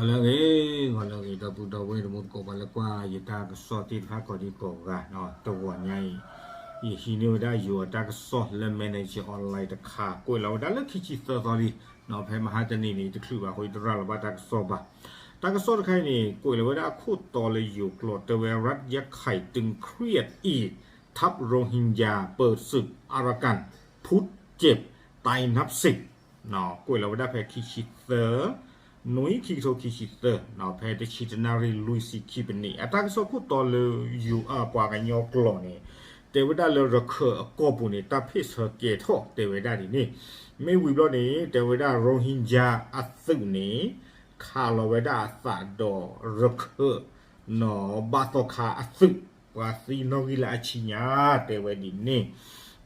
ဂီၤလၢအဂ့ၤ, ဂီၤလၢအဂ့ၤ ဒီပုၢ်ဒီဝဲၢ်တံၤသကိး ပှၤလၢကွၢ်ယတၢ်ကစီၣ်သ့ၣ်တဖၣ်ကိးဒံကိးဂၤ, တဂီၤညါအံၤ ယဟံးန့ၢ်ဝဲဒၣ်ယိၤအတၢ်ကစီၣ်လၢ Manager Online တခါ ကွဲးလီၤဝဲဒၣ်လၢခံဆံသၢသီလံ, ဖဲမဟါတနံၤန့ၣ် တချုးဘၣ်အဃိ ယတရၤလီၤဘၣ်တၢ်ကစီၣ်ဘၣ်. တၢ်ကစီၣ်တခါအံၤန့ၣ် ကွဲးလီၤဝဲဒၣ်အခိၣ်တီလၢယိၤကျိာ် တဲဝဲ รัฐยะไข่ตึงเครียดอีก ทัพโรฮิงญาเปิดศึก อารากัน ผู้เจ็บตายนับสิบ ကွဲးလီၤဝဲဒၣ်ဖဲခံဆံသၢ နွံ ခံကထိခံဆံသၢ, ဖဲတဆံတနၣ်ရံၣ်လွံၢ်ဆံခံပနံး အတၢ်ကစီၣ်ခိၣ်တီလၢ ပှၤကညီကျိာ်န့ၣ် တဲဝဲဒၣ်လၢရခၢၣ်အကီၢ်ပူၤန့ၣ် တၢ်ဖ့ၣ်ဆၢကဲၤထီၣ် တဲဝဲဒၣ်ဒ်န့ၣ်, မ့ၢ်ဝံၤဘျီန့ၣ် တဲဝဲဒၣ် Rohingya အသုးန့ၣ် ခးလီၤဝဲဒၣ်အသးဒီးရခၢၣ် နီၢ်ဘၣ်သီခါအသုး ပှၤသံနီၣ်ဂံၢ်လၢအဆံညါ တဲဝဲဒ်န့ၣ်,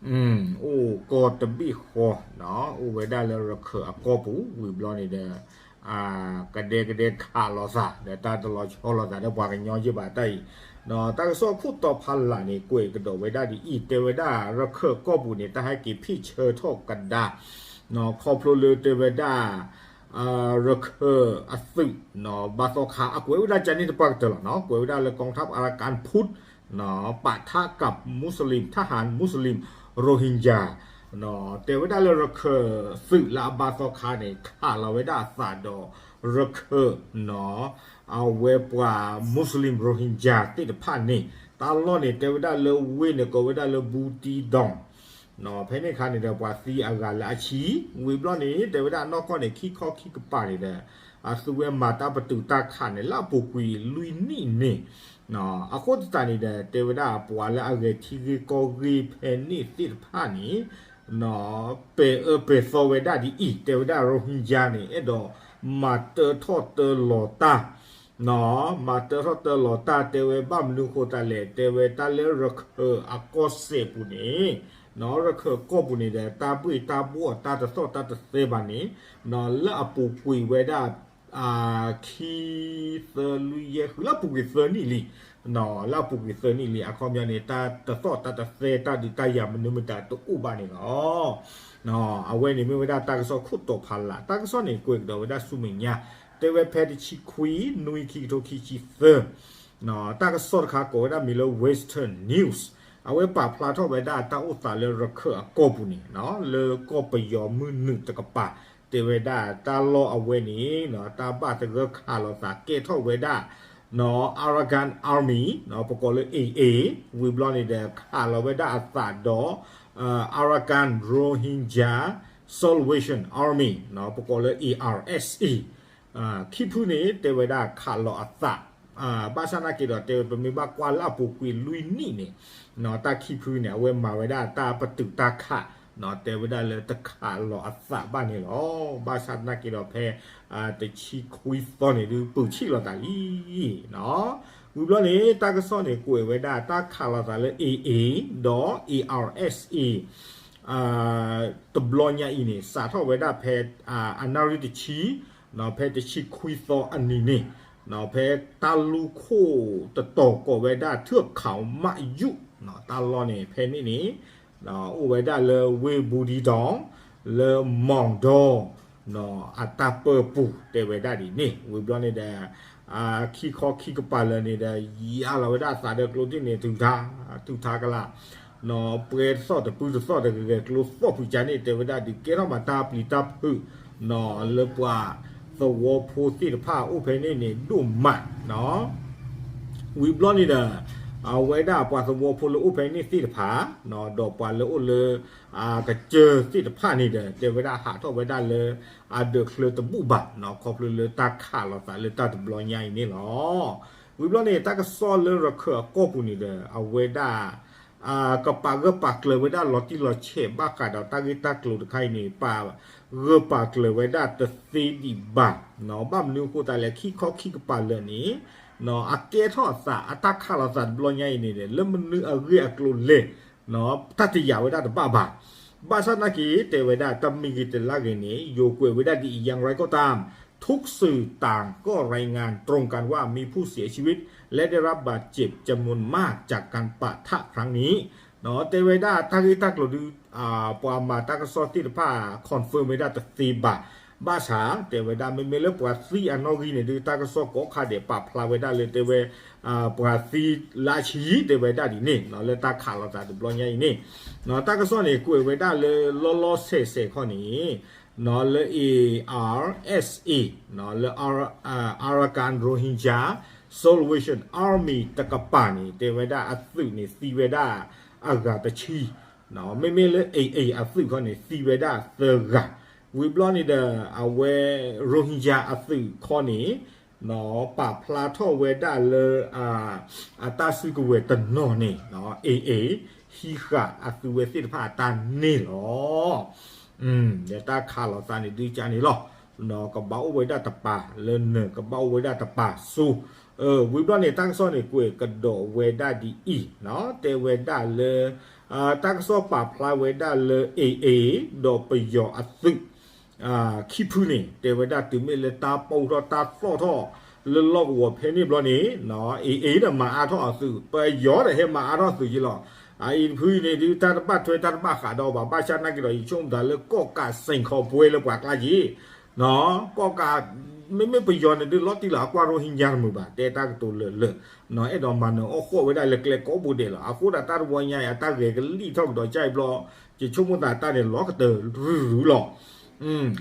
အိၣ်ကီၢ်တဘ့ၣ်ဃီ, အိၣ်ဝဲဒၣ်လၢရခၢၣ်အကီၢ်ပူၤ ဝံၤဘျီန့ၣ်ဒီး ကဒဲကဒဲခးလိာ်သး ဒီးတၢ်တလီၤဆီလိာ်သးဒီးပှၤကညီယဲၢ်ဘၣ်တၢ်အံၤ, တၢ်ကစီၣ်အခိၣ်တီဖးလၢ်န့ၣ် ကွဲးကဒီးဝဲဒၣ်ဒ်အံၤ တဲဝဲဒၣ်ရခၢၣ်ကီၢ်ပူၤန့ၣ် တၢ်ဟဲက့ၤဖ့ၣ်ဆၢထီၣ်ကဒါ ခီဖျိလၢတဲဝဲဒၣ် ရခၢၣ်အသုး ဘၣ်သီခါ အကွဲးဝဲဒၣ်ကန့ၣ်တပှၢ်ကတၢၢ်လီၤနီၤ, ကွဲးဝဲဒၣ်လၢ กองทัพอารากัน พุทธ ปะทะกับมุสลิม ทหารมุสลิม โรฮิงญา တဲဝဲဒၣ်လၢရခၢၣ်သုးလၢအဘၣ်သီခါန့ၣ် ခးလီၤဝဲဒၣ်အသးဒီးရခၢၣ်နီၤ အဝဲပှၤ Muslim Rohingya သ့ၣ်တဖၣ်န့ၣ် တၢ်လီၢ်န့ၣ် တဲဝဲဒၣ်လၢဝ့ၢ်န့ၣ် ကိးဝဲဒၣ်လၢ Bukitdong ဖဲန့ၣ်အခါန့ၣ်ဒီး ပှၤသံအဂၤလၢအဆံ, ဝံၤဘျီန့ၣ် တဲဝဲဒၣ်အနီၢ်ကီၢ်န့ၣ် ခံခီခံကပၤန့ၣ်ဒီး အသုဝဲမၤတၢ်ပတုာ်တၢ်ခးန့ၣ် လၢအပူၤကွံာ်လွံၢ်နံၣ်န့ၣ် အဃိသတးန့ၣ်ဒီး တဲဝဲဒၣ်ပှၤလၢအဂဲၤထံဂ့ၢ်ကီၢ်ဂ့ၢ်ဖဲန့ၣ်သ့ၣ်တဖၣ်န့ၣ် ပဲာ်အၢပဲာ်သီဝဲဒၣ်ဒ်အံၤ, တဲဝဲဒၣ် Rohingya န့ၣ် အဲၣ်ဒိးမၤတၢထီၣ်တၢလီၤတၢ် မၤတၢထီၣ်တၢလီၤတၢ် တဲဝဲဘၣ်မနုၤအဃိသတးလဲၣ်, တဲဝဲတၢ်လၢရခၢၣ်အကီၢ်စဲၣ်ပူၤန့ၣ် ရခၢၣ်ကီၢ်ပူၤန့ၣ်ဒီး တၢ်ဘှ့ၣ်တၢ်ဘှီၣ်တၢ်တသီၣ်တၢ်တသဲဘၣ်န့ၣ် လၢအပူၤကွံာ်ဝဲဒၣ် ခံ သၢ လွံၢ် ယဲၢ် ဃု လၢအပူၤကွံာ်သၢနံၣ်လံ, လၢအပူၤကွံာ်သၢနံၣ်လံ အခီပညီန့ၣ် တၢ်တသီၣ်တၢ်တသဲ တၢ်ဒုးတၢ်ယၤမနုၤမတၤတအိၣ်ဘၣ်န့ၣ်လီၤ. အဝဲန့ၣ်မ့ၢ်ဝဲဒၣ်တၢ်ကစီၣ်ခိၣ်တီဖးလၢ်, တၢ်ကစီၣ်န့ၣ် ကွဲးကဒီးဝဲဒၣ်ဆူမဲာ်ညါ, တဲဝဲဖဲတဆံခွံ နွံ ခံကထိခံဆံသၢ တၢ်ကစီၣ်တခါကိးဝဲဒၣ်မံၤလၢ Western News အဝဲပာ်ဖျါထီၣ်ဝဲဒၣ်တၢ်အိၣ်သးလၢရခၢၣ်အကီၢ်ပူၤန့ၣ် လၢကီၢ်ပယီၤမုၢ်နုာ်တကပၤ တဲဝဲဒၣ်တၢ်လီၢ်အဝဲန့ၣ် တၢ်ဘၣ်သဂၢၢ်ခးလိာ်သးကဲထီၣ်ဝဲဒၣ် Arakan Army ပကိးလၢ AA ဝံၤဘျီန့ၣ်ဒီး ခးလီၤဝဲဒၣ်အသးဒီး Arakan Rohingya Salvation Army ပကိးလၢ ARSA ခံဖုန့ၣ် တဲဝဲဒၣ်ခးလီၤအသး, ဘၣ်ဆၣ်နာ်က့ဒီး တဲဝဲပမ့ၢ်ဘၣ်ကွၢ်လၢအပူၤကွံာ်လွံၢ်နံၣ်န့ၣ် တၢ်ခံဖုန့ၣ် အဝဲမၤဝဲဒၣ်တၢ်ပတုာ်တၢ်ခး တဲဝဲဒၣ်လၢတခးလီၤအသးဘၣ်န့ၣ်လီၤ. ဘၣ်ဆၣ်နာ်က့ဒီးဖဲ တဆံခွံသီန့ၣ်ဒုး ပုၢ်ဆံၣ်လိာ်သးလံ ဝံၤဘျီန့ၣ် တၢ်ကစီၣ်န့ၣ် ကွဲးဝဲဒၣ် တၢ်ခးလိာ်သးလၢ AA ဒီး ARSA တဘျီညါအံၤန့ၣ် စးထီၣ်ဝဲဒၣ်ဖဲ အနၣ်ရံၣ်တဆံ ဖဲတဆံခွံသီအနံၤန့ၣ် ဖဲတၢ်လူၢ်ခိၣ်တတီၤကိးဝဲဒၣ် เทือกเขาหมากยุ တၢ်လီၢ်န့ၣ် ဖဲန့ၣ်န့ၣ် အိၣ်ဝဲဒၣ်လၢဝ့ၢ် ဘူဒံဒီ လၢမီၣ်ဒီ အတၢ်ပၢပူၤ တဲဝဲဒၣ်ဒ်န့ၣ် ဝံၤဘျီန့ၣ်ဒီး ခံခီခံကပၤလၢာ်န့ၣ်ဒီး ယါလီၤဝဲဒၣ်အသးဒီးကျိသ့ၣ်န့ၣ် ထုးထါ ထုးထါကလာ် ပှဲၤတသီၣ်တပုၢ်တသီၣ်တဂဲၤကျိသီၣ်ဖုးကါန့ၣ် တဲဝဲဒၣ်ဒုးကဲထီၣ်မးတၢ်ပျံၤတၢ်ဖုး လၢပှၤသဝီဖိသ့ၣ်တဖၣ်အိၣ်ဖဲန့ၣ်န့ၣ် ဒိၣ်မး ဝံၤဘျီန့ၣ်ဒီး အဝဲဒၣ်ပှၤသဝီဖိလၢအိၣ်ဖဲန့ၣ်သ့ၣ်တဖၣ် ဒီးပှၤလၢအိၣ်လၢ ကစၢၢ်သ့ၣ်တဖၣ်န့ၣ်ဒီး တဲဝဲဒၣ်ဟးထီၣ်ဝဲဒၣ်လၢ အဒၢးချၢတဘူၣ်ဘၣ် ခီဖျိလၢတၢ်ခးလိာ်သးလၢတၢ်တဘျီညါအံၤန့ၣ်လီၤ. ဝံၤဘျီန့ၣ် တၢ်ကစီၣ်လၢရခၢၣ်အကီၢ်ပူၤန့ၣ်ဒီး အဝဲဒၣ် ကပာ်ဂၢၢ်ပာ်ကျၢၤဝဲဒၣ်လီၤတံၢ်လီၤဆဲးဘၣ်ဃးဒီးတၢ်ဂ့ၢ်တၢ်ကျိၤတခါအံၤန့ၣ် ပာ်ဂၢၢ်ပာ်ကျၢၤဝဲဒၣ်တသ့ဒံးဘၣ် ဘၣ်မနုၤအဃိသတးလဲၣ် ခံခီခံကပၤလၢာ်န့ၣ် အကဲထီၣ်အသး အတၢ်ခးလိာ်သးတဘျီညါအံၤန့ၣ် လၢမနုၤအဂ့ၢ်အကျိၤလဲၣ် တၢ်တယာ်ဝဲဒၣ်တဘၣ်ဘၣ်. ဘၣ်ဆၣ်နာ်က့ တဲဝဲဒၣ်တမံၤဂ့ၤတလါဂ့ၤန့ၣ် ယိၤကွဲးဝဲဒၣ်ဒ်အံၤ อย่างไรก็ตาม ทุกสื่อต่างก็รายงานตรงกันว่ามีผู้เสียชีวิต และได้รับบาดเจ็บจำนวนมากจากการปะทะครั้งนี้ တဲဝဲဒၣ်တၢ်ဂ့ၢ်တၢ်ကျိၤဒုး ပှၤမၤတၢ်ကစီၣ်သ့ၣ်တဖၣ် confirm ဝဲဒၣ်တသ့ဘၣ်. ဘၣ်ဆၣ် တဲဝဲဒၣ် မ့မ့ၢ်လၢပှၤသံအနီၣ်ဂံၢ်န့ၣ်ဒုး တၢ်ကစီၣ်ကိးခါဒဲးပာ်ဖျါဝဲဒၣ်လၢတဲဝဲ ပှၤသံလၢအဆံ တဲဝဲဒၣ်ဒ်န့ၣ် လၢတၢ်ခးလိာ်သးတဘျီညါအံၤန့ၣ် တၢ်ကစီၣ်န့ၣ် ကွဲးဝဲဒၣ်လၢလီၤလီၤဆဲးဆဲးခီန့ၣ် လၢ A R S A လၢ Arakan Rohingya Salvation Army တကပၤန့ၣ် တဲဝဲဒၣ်အသုးန့ၣ်သံဝဲဒၣ်အဂၤတဆံ မ့မ့ၢ်လၢ A A အသုးခီန့ၣ် သံဝဲဒၣ်သၢဂၤ, ဝံၤဘျီန့ၣ်ဒီး အဝဲ Rohingya အသုးခီန့ၣ် ပာ်ဖျါထီၣ်ဝဲဒၣ်လၢ အတၢ်စုကဝဲၤတနီၤန့ၣ် A A ဟံးဃာ်အသုဝဲသ့ၣ်တဖၣ်အတၢ်န့ၣ်လီၤ. ဒီးတၢ်ခးလိာ်သးန့ၣ်ဒုးကါန့ၣ်လီၤ. ကဘၣ်အိၣ်ဝဲဒၣ်တပၤလၢနၢၤ ကဘၣ်အိၣ်ဝဲဒၣ်တပၤစိ ဝံၤဘျီန့ၣ် တၢ်ကစီၣ်န့ၣ် ကွဲးကဒီးဝဲဒၣ်ဒ်အံၤ တဲဝဲဒၣ်လၢ တၢ်ကစီၣ်ပာ်ဖျါဝဲဒၣ်လၢ A A ဒီးပယီၤအသုး ခံဖုန့ၣ် တဲဝဲဒၣ်တုၤမ့ၢ်လၢတၢ်ပီထီၣ်တၢ်သီၣ်ထီၣ်လၢလီၢ်ကဝီၤဖဲန့ၣ်ဘျီန့ၣ် A A ဒီးမၤအါထီၣ်အသုး ပယီၤဒီးဟဲမၤအါထီၣ်အသုးယ့လီၤ. အအံၤတဖုအံၤန့ၣ်ဒုး တၢ်တဘၣ်ထွဲတၢ်တဘၣ်ဃးဒီးဘၣ် ဘၣ်ဆၣ်နာ်က့ၤဒီး ယဆိကမိၣ်သးလၢကီၢ်ကးစဲၣ်ခီပှဲလၢပှၤကျါက့ၤ ကီၢ်ကး မ့မ့ၢ်ပယီၤန့ၣ်ဒုး လီၤတံၢ်လီၤအကွၢ်ရိဟ့ညါတမုာ်ဘၣ် တဲတၢ်ကတိၤလၢာ်လၢာ် အဲၣ်ဒိးမၤနၢၤအီၣ်ဃီၣ်ဝဲဒၣ်လၢကျဲကိးပူၤဒဲးလီၤ. အဃိသတးတၢ်တဝီညါအံၤ အတၢ်ဂဲၤကလံၣ်ထီၣ်ကဒီးကၢ်အံၤဘျီ ယဆိကမိၣ်သးတၢ်န့ၣ်လီၤကတၢၢ်ရုရုလီၤ.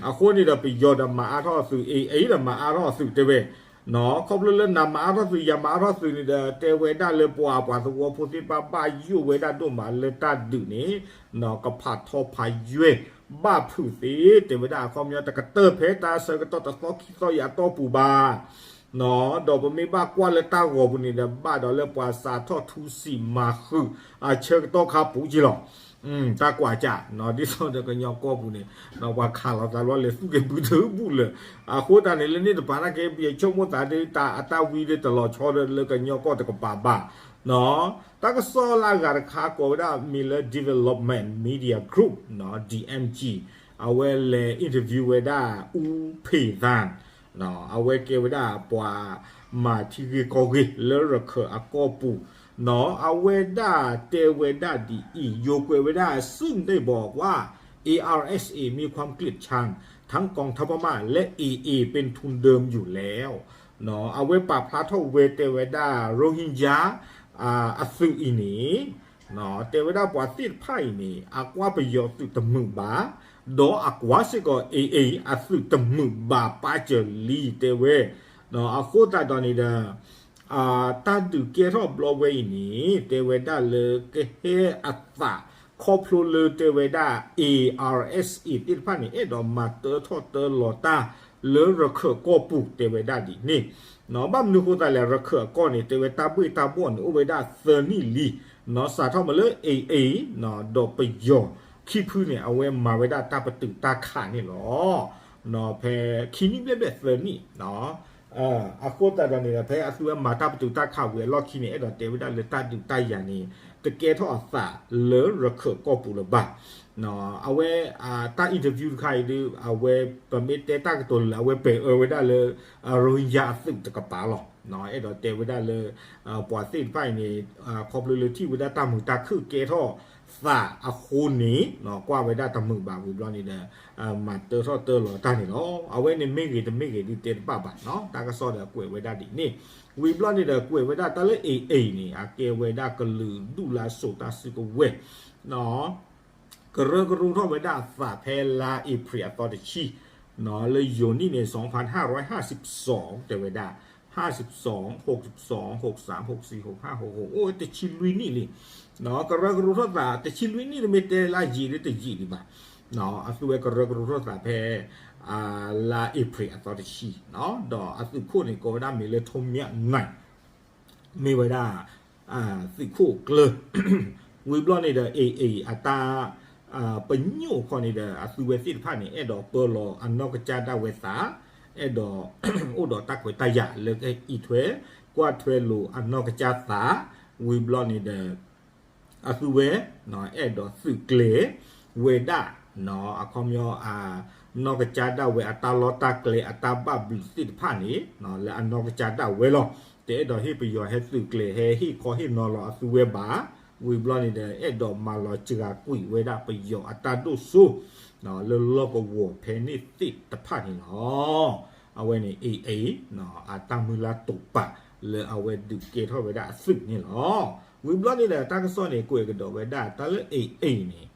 အဃိန့ၣ်ဒီးပယီၤဒီးမၤအါထီၣ်အသုး A A ဒီးမၤအါထီၣ်အသုးတဲဝဲ ခီဖျိလၢနမၤအါထီၣ်သုး ယၤမၤအါထီၣ်သုးန့ၣ်ဒီး တဲဝဲဒၣ်လၢပှၤ ပှၤသဝီဖိသ့ၣ်တဖၣ်ဘၣ်ယိၣ်ဝဲဒၣ်ဒိၣ်မးလၢတၢ်ဒုးန့ၣ် ကဖးထီဖးယွဲၢ် ဘၣ်ဖုးသ့ တဲဝဲဒၣ်အခီပညီ တကတၢၢ်ဖဲတၢ်ဆၢကတီၢ်တသီခံသီအံၤအတီၢ်ပူၤဘၣ် ဒီးပမ့ၢ်ဘၣ်ကွၢ်လၢတၢ်ဂီၤပူၤန့ၣ်ဒီး ဘၣ်ဒီးလၢပှၤစးထီၣ်ထူစံးမၤဃုာ်အဆၢကတီၢ်ခါပူၤက့ၤလီၤ. တၢ်ကွၢ်ကၢ် ဒ်သိးဒီးကညီကီၢ်ပူၤန့ၣ် ပှၤခးလိာ်သးလီၤလဲၤသူၣ်က့ၤဘုတဘုလၢာ် အဃိသတးန့ၣ် လၢန့ၣ်တပၤနာ်က့ ယဆိကမိၣ်သးဒ်တၢ်အတၢ်ဝံဒ်တလီၤဆီဒီးလၢကညီကီၢ်တကပၤဘၣ် တၢ်ကစီၣ်လၢအဂၤတခါကိးဝဲဒၣ်မံၤလၢ Development Media Group, D M G, အဝဲလဲၤ interview ဝဲဒၣ် အူဖ့းသၣ်, အဝဲကဲဝဲဒၣ်ပှၤမၤထံဂ့ၢ်ကီၢ်ဂ့ၢ်လၢရခၢၣ်အကီၢ်ပူၤ, အဝဲဒၣ်တဲဝဲဒၣ်ဒ်အံၤ, ယိၤကွဲးဝဲဒၣ် ซึ่งได้บอกว่า เอ อาร์ เอส เอ มีความเกลียดชัง ทั้งกองทัพพม่าและ เอ เอ เป็นทุนเดิมอยู่แล้ว အဝဲပာ်ဖျါထီၣ်ဝဲတဲဝဲဒၣ် ရိဟ့ညါ အသုးအံၤန့ၣ် တဲဝဲဒၣ်ပှၤသ့ၣ်တဖၣ်အံၤန့ၣ် အကွၢ်ပယီၤသုးတမုာ်ဘၣ်, ဒီးအကွၢ်စ့ၢ်ကီး A A အသုးတမုာ်ဘၣ်ပာ်စၢၤလံ တဲဝဲ, အဃိသတးဒီးန့ၣ်ဒီး တၢ်ဒုးကဲထီၣ်ဘျီဝဲအံၤန့ၣ် တဲဝဲဒၣ်လၢကဟဲအသး ခီဖျိလၢတဲဝဲဒၣ် A R S A သ့ၣ်တဖၣ်န့ၣ် အဲၣ်ဒိးမၤတၢထီၣ်တၢလီၤတၢ်လၢရခၢၣ်ကီၢ်ပူၤ တဲဝဲဒၣ်ဒ်န့ၣ်, ဘၣ်မနုၤဃိသးလဲၣ် ရခၢၣ်အကီၢ်န့ၣ် တဲဝဲတၢ်ဘှ့ၣ်တၢ်ဘှီၣ်န့ၣ် အိၣ်ဝဲဒၣ်သၢနံၣ်လံ, စးထီၣ်မ့ၢ်လၢ A A ဒီးပယီၤခံဖုန့ၣ် အဝဲမၤဝဲဒၣ်တၢ်ပတုာ်တၢ်ခးန့ၣ်လီၤ. ဖဲခံနံၣ်ဘျဲၣ်ဘျဲၣ်သၢနံၣ် အဃိသတးဒီးန့ၣ်ဒီး ဖဲအသုဝဲမၤတၢ်ပတုာ်တၢ်ခးဝံၤအလီၢ်ခံန့ၣ် အဲၣ်ဒိးတဲဝဲဒၣ်လၢတၢ်ဒုးတၢ်ယၤန့ၣ် တကဲထီၣ်အသးလၢရခၢၣ်ကီၢ်ပူၤလၢၤဘၣ်. အဝဲ တၢ် interview တခါအံၤဒုး အဝဲပမ့ၢ်တဲတၢ်ကတိၤလၢ အဝဲပဲာ်အၢဝဲဒၣ်လၢ ရိဟ့ညါအသုးတကပၤလီၤ. အဲၣ်ဒိးတဲဝဲဒၣ်လၢ ပှၤသ့ၣ်တဖၣ်အံၤန့ၣ် ခီဖျိလၢထံၣ်ဝဲဒၣ်တၢ်မုာ်တၢ်ခုၣ်ကဲထီၣ်သးအဃိန့ၣ် ကွၢ်ဝဲဒၣ်တမုာ်ဘၣ်ဝံၤဘျီန့ၣ်ဒီး မၤတၢထီၣ်တၢလီၤတၢ်န့ၣ်လီၤ. အဝဲန့ၣ်မ့ၢ်ဂ့ၤတမ့ၢ်ဂ့ၤဒုးတဲတဘၣ်ဘၣ်, တၢ်ကစီၣ်ဒီးကွဲးဝဲဒၣ်ဒ်န့ၣ်, ဝံၤဘျီန့ၣ်ဒီးကွဲးဝဲဒၣ်တၢ်လၢ A A န့ၣ် အကဲဝဲဒၣ်ကလုာ်ဒူၣ်လၢစိာ်တၢ်စုကဝဲၤ ကရၢကရိထီၣ်ဝဲဒၣ်အသးဖဲလါအ့ဖြ့ၣ်အသီတဆံ လၢယိၤနံၣ်န့ၣ် စင်ဖၣ်ဟၣ်ရွဲၣ်ဟၣ်စံးပစီ တဲဝဲဒၣ် ဟၣ်စံးပစီ ဟိးစံးပစီ ဟိးစၢ် ဟိးဆံ ဟိးဟၣ် ဟိးဟိး အိၣ်ဝဲတဆံလွံၢ်နံၣ်လံ. ကရၢကရိထီၣ်သး တဆံလွံၢ်နံၣ်တမ့ၢ်တဲလါယံာ်လၢတယံာ်ဒံးဘၣ်. အသုဝဲကရၢကရိထီၣ်သးဖဲ လါအ့ဖြ့ၣ်အသီတဆံ ဒီးအသုးခိၣ်န့ၣ် ကိးဝဲဒၣ်မံၤလၢ ထိးမၠးနၢၣ် မ့ၢ်ဝဲဒၣ် သုးခိၣ်ကျၢၢ် ဝံၤဘျီန့ၣ်ဒီး A A အတၢ် ပညိၣ်ခီန့ၣ်ဒီး အသုဝဲသ့ၣ်တဖၣ်န့ၣ် အဲၣ်ဒိးပၢလီၤအနီၢ်ကစၢ်ဒၣ်ဝဲသး အဲၣ်ဒိး အိၣ်ဒီးတၢ်ခွဲးတၢ်ယာ်လၢကအံးထွဲ ကွၢ်ထွဲလိာ်အနီၢ်ကစၢ်သး ဝံၤဘျီန့ၣ်ဒီး အသုဝဲ အဲၣ်ဒိးသုးကျဲၤဝဲဒၣ် အခီပညီ နီၢ်ကစၢ်ဒၣ်ဝဲအတၢ်လီၢ်တၢ်ကျဲအတၢ်ဘၣ်ဘျုးသ့ၣ်တဖၣ်န့ၣ် လၢအနီၢ်ကစၢ်ဒၣ်ဝဲလီၤ. တအဲၣ်ဒိးဟ့ၣ်ပယီၤဟဲသုးကျဲၤဟဲဟ့ၣ်ခီဟ့ၣ်နီၤလီၤအသုဝဲဘၣ်. ဝံၤဘျီန့ၣ်ဒီး အဲၣ်ဒိးမၤလီၤစှၤကွံာ်ဝဲဒၣ်ပယီၤအတၢ်ဒိၣ်စိ လၢလီၢ်ကဝီၤဖဲန့ၣ်သ့ၣ်တဖၣ်န့ၣ်လီၤ. အဝဲန့ၣ် AA အတၢ်မုၢ်လၢ်တိာ်ပာ်လၢအဝဲဒုးကဲထီၣ်ဝဲဒၣ်အသုးန့ၣ်လီၤ. ဝံၤဘျီန့ၣ်ဒီး တၢ်ကစီၣ်န့ၣ် ကွဲးကဒီးဝဲဒၣ် တၢ်လၢ AA န့ၣ်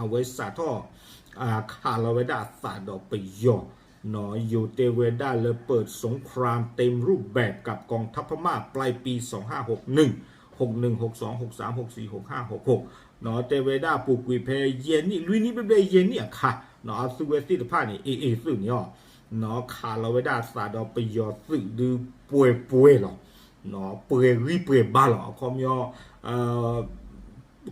အဝဲစးထီၣ် ခးလီၤဝဲဒၣ်အသးဒီးပယီၤ ယိၤတဲဝဲဒၣ်လၢ เปิดสงครามเต็มรูปแบบกับกองทัพพม่าปลายปีสองห้าหกหนึ่ง หกหนึ่ง หกสอง หกสาม หกสี่ หกห้า หกหก တဲဝဲဒၣ်ပူၤကွံာ်ဖဲယဲၢ်နံၣ် လွံၢ်နံၣ်ဘျဲၣ်ဘျဲၣ်ယဲၢ်နံၣ်အခါ အသုးဝဲသ့ၣ်တဖၣ်န့ၣ် AA သုးန့ၣ် ခးလီၤဝဲဒၣ်အသးဒီးပယီၤသုးဒုးပှဲၤပှဲၤလီၤ. ပှဲၤဂံၢ်ပှဲၤဘါလီၤ အခီပညီ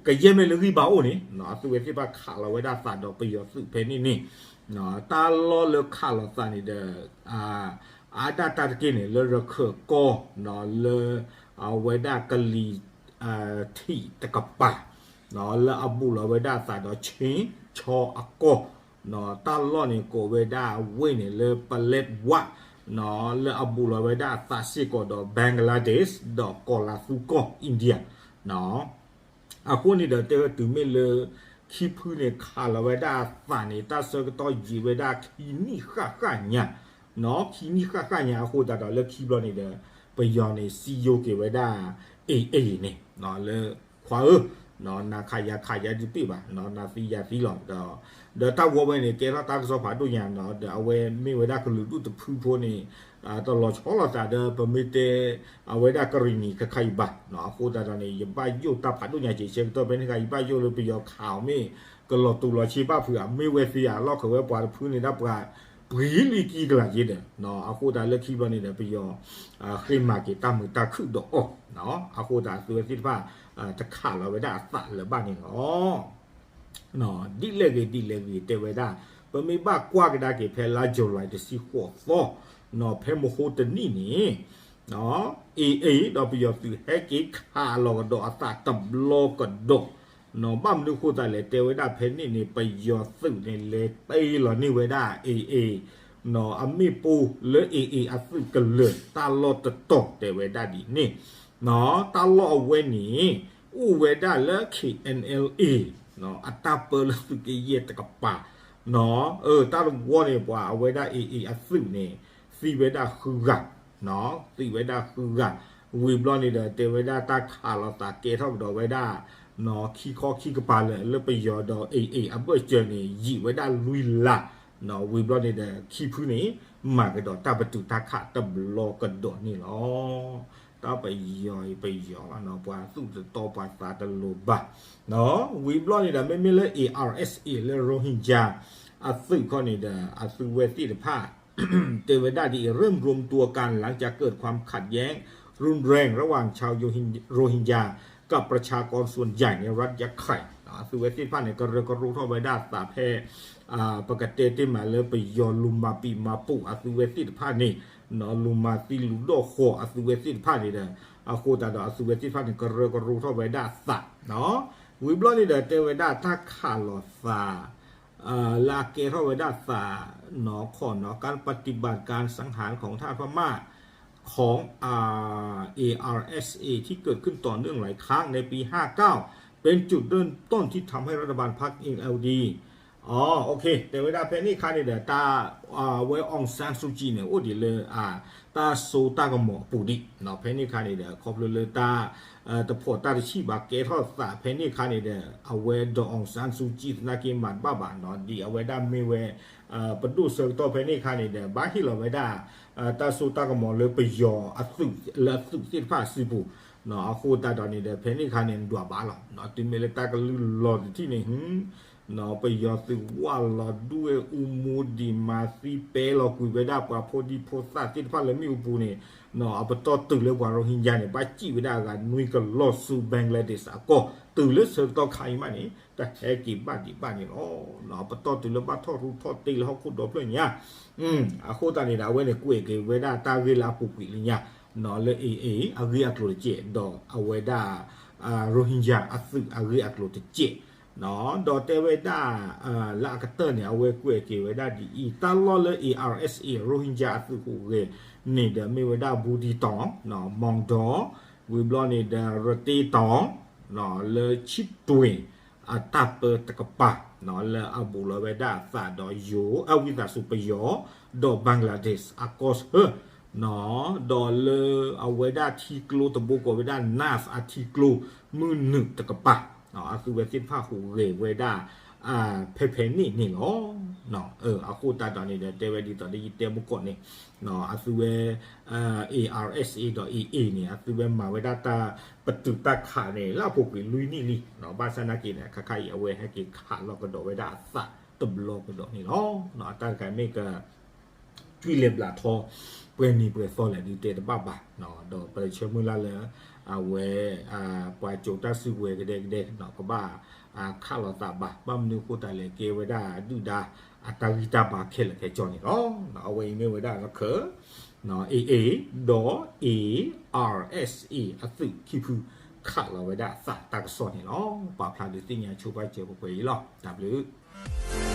ကယဲၢ်မ့ၢ်လၢဂံၢ်ဘါအိၣ်န့ၣ် အသုးဝဲသ့ၣ်တဖၣ်ခးလီၤဝဲဒၣ်အသးဒီးပယီၤသုးဖဲန့ၣ်န့ၣ် တၢ်လီၢ်လၢခးလီၤသးန့ၣ်ဒီး အါဒၣ်တၢ်တက့ၢ်န့ၣ် လၢရခၢၣ်ကီၢ် လၢအဝဲဒၣ်ကလံၤထံးတကပၤ လၢအဘူးလီၤဝဲဒၣ်အသးဒီးဆ့ၣ်ဆီအကီၢ် တၢ်လီၢ်န့ၣ်ကိးဝဲဒၣ်ဝ့ၢ်န့ၣ်လၢ ပလဲးဝး လၢအဘူးလီၤဝဲဒၣ်အသးစ့ၢ်ကီးဒီး Bangladesh ဒီးကီၤလၤသူကီၢ် India အဃိန့ၣ်ဒီးတဲဝဲတုၤမ့ၢ်လၢ ခံဖုန့ၣ်ခးလီၤဝဲဒၣ်အသးန့ၣ် တၢ်ဆၢကတီၢ်ယံာ်ဝဲဒၣ်ခံနံၣ်ဃၣ်ဃၣ်ညါ ခံနံၣ်ဃၣ်ဃၣ်ညါအဃိသတးဒီးလၢခံဘျီန့ၣ်ဒီး ပယီၤန့ၣ်စံယိက့ၤဝဲဒၣ် AA န့ၣ် လၢ ခွါဧၢ နၤခးယၤခးယၤဒုးတ့ၢ်ဘၣ် နၤသံယၤသံလီၤ ဒီးတၢ်ဂီၤဝဲန့ၣ် ကဲထီၣ်တၢ်ကစီၣ်ဖးဒိၣ်ညါနီၤ ဒီးအဝဲမ့ၢ်ဝဲဒၣ်ကလုာ်ဒူၣ်တဖုဖိန့ၣ် တလီၤဆီလိာ်သးဒီးပမ့ၢ်တဲ အဝဲဒၣ်ကရံၣ်နံၤခဲခါအံၤဘၣ် အဃိသတးဒီးန့ၣ် ယဘၣ်ယိၣ်တၢ်ဖးဒိၣ်ညါက့ၤ ဆၢကတီၢ်ဖဲန့ၣ်ခါ ယဘၣ်ယိၣ်လၢပယီၤခးအီၤမ့ၢ် ကလီၤတူာ်လီၤဆ့ဘၣ်ဖုးဧါ မ့ၢ်ဝဲသ့ဧါ လီၢ်ခၢးဝဲပှၤတဖုန့ၣ်ဒၣ်ပှၤ ပှ့ၤလံကံကလးက့ဒီး အဃိသတးလၢခံဘျီန့ၣ်ဒီး ပယီၤ ဃ့မၤက့ၤတၢ်မုာ်တၢ်ခုၣ်ဒီးအီၤ အဃိသတးသုဝဲသ့ၣ်တဖၣ် တခးလီၤဝဲဒၣ်အသးလၢၤဘၣ်န့ၣ်လီၤ. ဒ်လဲၣ်ဂ့ၤဒ်လဲၣ်ဂ့ၤ တဲဝဲဒၣ် ပမ့ၢ်ဘၣ်ကွၢ်ကဒါက့ၤဖဲလါ July တဆံဃိးသီ ဖဲမဟိတနံၣ်န့ၣ် AA ဒီးပယီၤသုးဟဲက့ၤခးလီၤကဒီး ဘၣ်မနုၤဃိသတးလဲၣ် တဲဝဲဒၣ်ဖဲန့ၣ်န့ၣ် ပယီၤသုးန့ၣ်လဲၤတ့လီၤန့ၢ်ဝဲဒၣ် AA အမ့ၣ်ပိၢ်လၢ AA အသုးကလၢၤတၢ်လီၢ်တတီၤတဲဝဲဒၣ်ဒ်န့ၣ် တၢ်လီၢ်အဝဲန့ၣ် အိၣ်ဝဲဒၣ်လၢ KNLA အတၢ်ပၢလၢသုးက့ယဲၢ်တကပၤ တၢ်တဝီန့ၣ် ပှၤအဝဲဒၣ် AA အသုးန့ၣ် သံဝဲဒၣ်ဃုဂၤ သံဝဲဒၣ်ဃုဂၤ ဝံၤဘျီန့ၣ်ဒီး တဲဝဲဒၣ်တၢ်ခးလီၤသးကဲထီၣ်ကဒီးဝဲဒၣ် ခံခီခံကပၤလၢာ်လၢပယီၤဒီး AA အဘၢၣ်စၢၤန့ၣ် ယံာ်ဝဲဒၣ်လွံၢ်လါ ဝံၤဘျီန့ၣ်ဒီး ခံဖုန့ၣ် မၤကဒီးတၢ်ပတုာ်တၢ်ခးတဘျီကဒီးန့ၣ်လီၤ. တၢ်ပယီၤအံၤပယီၤလီၤ ပှၤသူၣ်တတီပှၤသးတလိၤဘၣ် ဝံၤဘျီန့ၣ်ဒီး မ့မ့ၢ်လၢ ARSA လၢ Rohingya အသုးခီန့ၣ်ဒီး အသုးဝဲသ့ၣ်တဖၣ် တဲဝဲဒၣ်ဒ်အံၤ เริ่มรวมตัวกันหลังจากเกิดความขัดแย้งรุนแรงระหว่างชาวโรฮิงญากับประชากรส่วนใหญ่ในรัฐยะไข่ အသုးဝဲသ့ၣ်တဖၣ်န့ၣ် ကရၢကရိထီၣ်ဝဲဒၣ်သးဖဲ ပကတဲတ့ၢ်မးလၢပယီၤလူၤမၤပံာ်မၤပူၤ အသုးဝဲသ့ၣ်တဖၣ်န့ၣ် လူၤမၤသံလူၤဒီၣ်ဃီၤ အသုးဝဲသ့ၣ်တဖၣ်န့ၣ်ဒီး အဃိသတးဒီးအသုးဝဲသ့ၣ်တဖၣ်န့ၣ် ကရၢကရိထီၣ်ဝဲဒၣ်သး ဝံၤဘျီန့ၣ်ဒီး တဲဝဲဒၣ်တၢ်ခးလီၤသး လၢအကဲထီၣ်ဝဲဒၣ်သး နီၢ်ခီၣ်နီၢ် การปฏิบัติการสังหารของทหารพม่าของ ARSA ที่เกิดขึ้นต่อเนื่องหลายครั้งในปี ห้าเก้า เป็นจุดเริ่มต้นที่ทำให้รัฐบาลพรรค เอ็นแอลดี တဲဝဲဒၣ်ဖဲန့ၣ်အခါန့ၣ်ဒီး တၢ် ဝဲ အောင်ဆန်းစုကြည် န့ၣ် အိၣ်ဒံးလၢ တၢ်စိတၢ်ကမီၤအပူၤဒံး ဖဲန့ၣ်အခါန့ၣ်ဒီး ခီဖျိလၢတၢ် တဖိးတၢ်တဆံၣ်ဘၣ်ကဲထီၣ်သးဖဲန့ၣ်အခါန့ၣ်ဒီး အဝဲ ဒေါ်အောင်ဆန်းစုကြည် သနာ်က့မၤတဘၣ်ဘၣ် ဒ်အဝဲဒၣ်မ့ၢ်ဝဲ ပဒိၣ်ဆၢကတီၢ်ဖဲန့ၣ်အခါန့ၣ်ဒီး ဘၣ်ဟ့ၣ်လီၤဝဲဒၣ် တၢ်စိတၢ်ကမီၤလၢပယီၤအသုး လၢအသုးသ့ၣ်တဖၣ်အစုပူၤ အဃိသတးဒီးန့ၣ်ဒီး ဖဲန့ၣ်အခါန့ၣ် ဒွးဘၣ်လီၤ တုၤမ့ၢ်လၢတၢ်ကလုၢ်လီၤတထံၣ်န့ၣ် ပယီၤသုးဝးလီၤဒွဲၣ်အူမူဒံးမၤသံပဲလီၤကွံာ်ဝဲဒၣ် ပှၤဖိဒံဖိသၣ်သ့ၣ်တဖၣ်လၢမ့ၣ်အူပူၤန့ၣ် အပတီၢ်တုၤလၢပှၤ Rohingya န့ၣ် ဘၣ်စံၣ်ဝဲဒၣ်အဂၤနွံကလီၢ်ဆူ Bangladesh အကီၢ် တုၤလၢဆၢကတီၢ်ခါအံၤမးန့ၣ် တဟဲက့ၤဘၣ်ဒံးဘၣ်န့ၣ်လီၤ. ပတီၢ်တုၤလၢဘၣ်ထီၣ်ရူးထီၣ်တ့ၢ်လၢဟီၣ်ခိၣ်ဒီဖျၢၣ်ညါ အဃိသတးန့ၣ်ဒီး အဝဲန့ၣ်ကွဲးက့ၤဝဲဒၣ်တၢ်ဂ့ၢ်လၢအပူၤကွံာ်လံညါ လၢ AA အဂ့ၢ်အကျိၤတကဲး ဒီးအဝဲဒၣ် Rohingya အသုးအဂ့ၢ်အကျိၤတကဲး ဒီးတဲဝဲဒၣ် လၢအကတၢၢ်န့ၣ် အဝဲကွဲးက့ၤဝဲဒၣ်ဒ်အံၤ တၢ်လီၢ်လၢ ARSA Rohingya အသုးဟူးဂဲၤန့ၣ်ဒီး မ့ၢ်ဝဲဒၣ် ဘူးတံတီၤ မီၣ်ဒီး ဝံၤဘျီန့ၣ်ဒီး ရတ့တီၤ လၢ ချစ်တွင် အတၢ်ပၢတကပၤ လၢအဘူးလီၤဝဲဒၣ်အသးဒီးယိၤ အဝံသးစူၤပယီၤ ဒီး Bangladesh အကီၢ်ဆၢ ဒီးလၢအဝဲဒၣ်ထံကျိတဘိကိးဝဲဒၣ် Nas အထံကျိ မုၢ်နုာ်တကပၤ အသုဝဲသ့ၣ်တဖၣ်ဟူးဂဲၤဝဲဒၣ် ဖဲဖဲန့ၣ်န့ၣ်လီၤ. အဃိသတးဒီးန့ၣ်ဒီး တဲဝဲဒ်သိးဒီးယတဲမုၢ်ကီၢ်န့ၣ် အသုဝဲ A R S A ဒီး A A န့ၣ် အသုဝဲမၤဝဲဒၣ်တၢ်ပတုာ်တၢ်ခးန့ၣ် လၢအပူၤကွံာ်လွံၢ်နံၣ်လံ. ဘၣ်ဆၣ်နာ်က့န့ၣ် ခါခါအံၤ အဝဲဟဲက့ၤခးလီၤကဒီးဝဲဒၣ်အသးတဘျီကဒီးန့ၣ်လီၤ. အတၢ်တခါမ့ၢ်က ကွံာ်လဲၤဘျးထီ ပှဲၤနံၤပှဲၤသီလဲၣ်ဒုးတဲတဘၣ်ဘၣ်. ဒီးပဆၢမုၢ်လၢ်လၢ အဝဲ ပှၤကၠိၤတၢ်စုကဝဲၤကဒဲကဒဲ ကဘၣ်ခးလိာ်သးဘၣ်. ဘၣ်မနုၤအဃိသတးလဲၣ် ကဲဝဲဒၣ်ဒုၣ်ဒါ အတၢ်ဂံၢ်တၢ်ဘါခဲလၢာ်ခဲဆ့န့ၣ်လီၤ. အဝဲအံၤမ့ၢ်ဝဲဒၣ်လၢခၢ A A ဒီး A R S A အသုးခံဖု ခးလီၤဝဲဒၣ်အသးတၢ်ကစီၣ်န့ၣ်လီၤ. ပာ်ဖျါဒုးသ့ၣ်ညါဆိပာ်စၢၤပှဲၤပှဲၤအံၤလီၤ. တၢ်ဘျုး